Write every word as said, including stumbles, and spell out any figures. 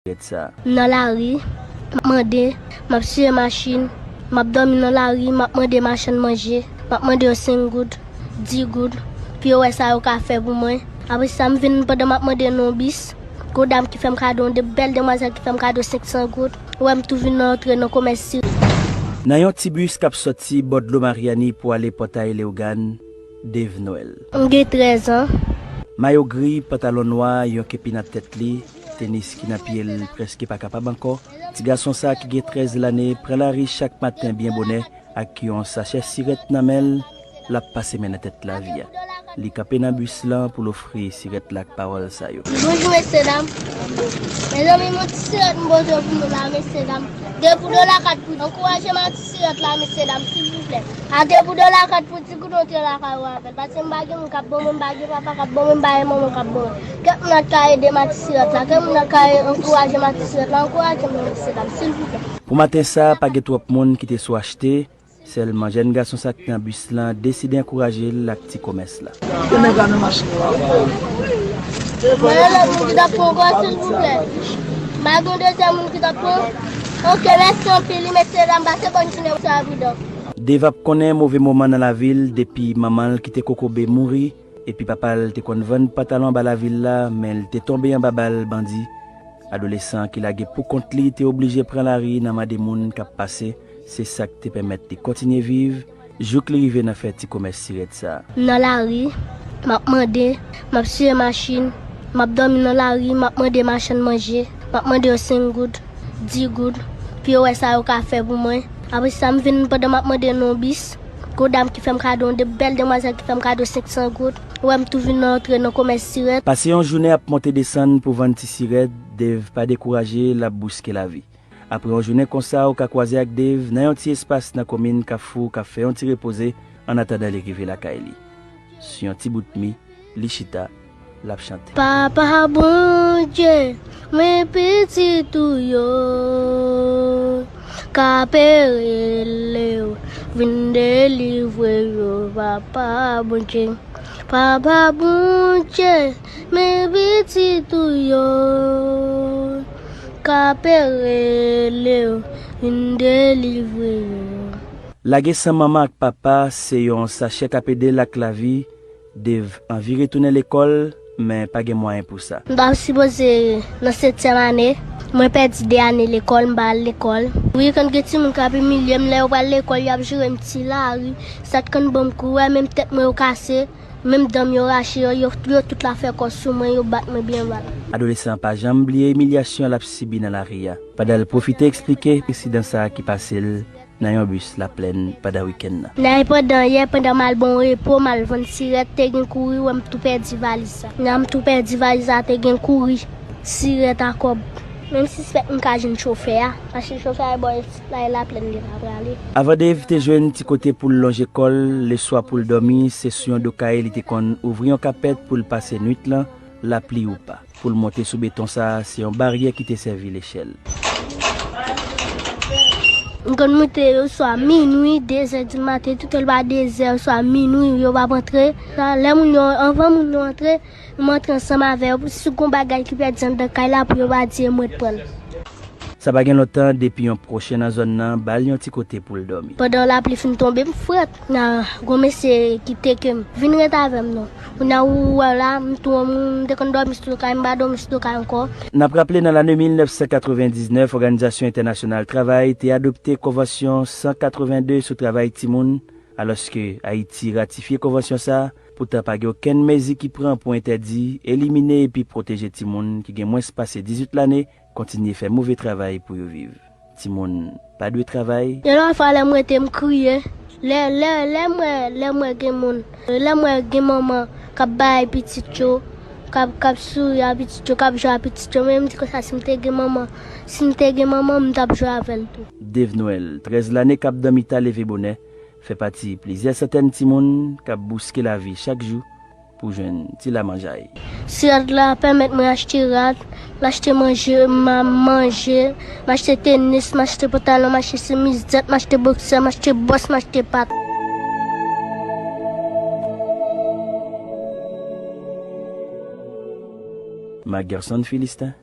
sirèt sa. M nan lari, m ap mande, m ap siye machin, m ap dòmi nan lari, m ap mande machann manje, m ap mande yo senk goud, dis goud, pou yo wè sa yo ka fè pou mwen. Apre sa, m vin pandan m ap mande nan yon bis, gon dam ki fè m kado, yon de-, bèl demwazèl ki fè m kado senk san goud. Ou wè m tou vin antre nan komès sirèt. Nan yon ti bis k ap sòti bò dlo Maryani pou ale Pòtay Leyogàn, Dave Noël. M gen trèz an. Mayo gri, pantalon nwa, yon kepi nan tèt li, tenis ki nan pye l prèske pa kapab ankò. Ti gason sa ki gen trèz lane pran lari chak maten byen bonè ak yon sachè sirèt nan men l, l ap pase men nan tèt lavi a. Li kanpe nan bis lan pou l ofri sirèt la ak pawòl sa yo. Bonjou, mesyedam. Mezanmi, yon ti sirèt m poze pou nou la, mesyedam. De pou dola kat pou, ankouraje m ak ti sirèt la, mesyedam, silvouplè. A de pou dola kat pou ti goud antre lakay ou avè l. Paske m pa gen moun k ap ban mwen, m pa gen papa k ap ban mwen, m pa gen manman k ap ban mwen. Kèk moun nan ka ede m ak ti sirèt la, kèk moun nan ka ankouraje m ak ti sirèt la, ankouraje m non, mesyedam, silvouplè. Pou maten sa, pa gen twòp moun ki te sou achte, sèlman jèn gason sa k nan bis lan deside ankouraje l ak ti komès la. Mwen lòt moun ki t ap pran ankò, silvouplè. M pa gen dezyèm moun ki t ap pran. Oke, mèsi anpil, wi, mesyedam, pase bòn jounen, swa pridan. Dave ap konnen move moman nan lavi l depi manman l ki te kokobe mouri, epi papa l te konn vann pantalon anba lavil la, men l te tonbe anba bal bandi. Adolesan ki lage pou kont li te oblije pran lari nan mande moun k ap pase, se sa k te pèmèt li kontinye viv, jouk li rive nan fè ti komès sirèt sa. M nan lari, m ap mande, m ap siye machin, m ap dòmi nan lari, m ap mande machann manje, m ap mande yo senk goud, dis goud, pou yo wè sa yo ka fè pou mwen. Apre sa, m vin pandan m ap mande nan yon bis, gon dam ki fè m kado, yon de-, bèl demwazèl ki fè m kado senk san goud. Ou wè m tou vin antre nan komès sirèt. Pase yon jounen ap monte desann pou vann ti sirèt, Dave pa dekouraje, l ap bouske lavi. Apre yon jounen konsa, ou ka kwaze ak Dave nan yon ti espas nan komin Kafou k ap fè yon ti repoze annatandan li rive lakay li. Sou yon ti bout mi, li chita, l ap chante. Papa Bondye, men pitit ou yo k ape rele w, vin delivre yo, Papa Bondye. Papa Bondye, men pitit ou yo k ape rele w, vin delivre yo. Lage san manman ak papa se yon sachè k ap ede l ak lavi. Dave anvi retounen lekòl, men pa gen mwayen pou sa. M t ap sipoze nan setyèm ane. Mwen pèdi de ane lekòl, m pa al lekòl. Wi, konn gen timoun k ap imilye m lè yo pral lekòl, y ap joure m ti lari. Sa t konn ban m kou, wè, menm tèt mwen yo kase. Menm dan m yo rache, yo, yo, yo tout la fè kò sou mwen, yo bat mwen byen mal. Adolesan an pa janm bliye imilyasyon l ap sibi nan lari a, pandan l pwofite eksplike ensidan sa a ki pase l nan yon bis Laplèn pandan wikenn nan. Nan pandan yè, pandan m al bon repo, m al vann sirèt, te gen kouri, wè m tou pèdi valiz sa. Nan m tou pèdi valiz sa, te gen kouri, sirèt a kòb. Menm sispèk m ka jwenn chofè a, paske chofè a bò Lay Laplèn li pa prale. Avan Dave te jwenn ti kote pou l lonje kò l, leswa pou l dòmi, se sou yon do kay li te konn ouvri yon kapèt pou l pase nwit lan, lapli ou pa. Pou l monte sou beton sa a, se yon baryè ki te sèvi lechèl. M konn monte oswa minwi, dezè di maten, toutan l pa dezè oswa minwi, yo p ap antre. Sa, lè moun yo, anvan moun yo antre, m antre ansanm avè yo, si gon bagay ki pèdi anndan kay la, pou yo pa di e mwen t pran l. Sa pa gen lontan depi yon pwochen nan zòn nan ba l yon ti kote pou l dòmi. Pandan lapli fin tonbe, m frèt. Nan gon mesye ki te ke m vin ret avè m non. Kounye a ou wè la, m tou yon moun, m te konn dòmi sou do kay, m pa dòmi sou do kay ankò. N ap raple nan lane mil nèf san katrevendiznèf, Òganizasyon Entènasyonal Travay te adopte Konvansyon san katrevenndi sou travay timoun, alòske Ayiti ratifye konvansyon sa a, poutan pa gen okenn mezi ki pran pou entèdi, elimine epi pwoteje timoun ki gen mwens pase dizuit lane kontinye fè move travay pou yo viv. Timoun pa dwe travay. Yon lòt fwa, lè m rete, m kriye. Lè, lè, lè m wè, lè m wè gen moun, lè m wè gen manman k ap bay pitit yo, k ap, k ap souri a pitit yo, k ap jwe a pitit yo, men m di konsa, si m te gen manman, si m te gen manman, m t ap jwe avè l tou. Dave Noël, trèz lane, k ap dòmi ta leve bonè, fè pati plizyè santèn timoun k ap bouske lavi chak jou pou jwenn ti lamanjay. Sirèt la pèmèt mwen achte rad, m achte manje, m a manje, m achte tenis, m achte pantalon, m achte chemiz dèt, m achte boksè, m achte bòs, m achte pat. Marc Gerson Philistin.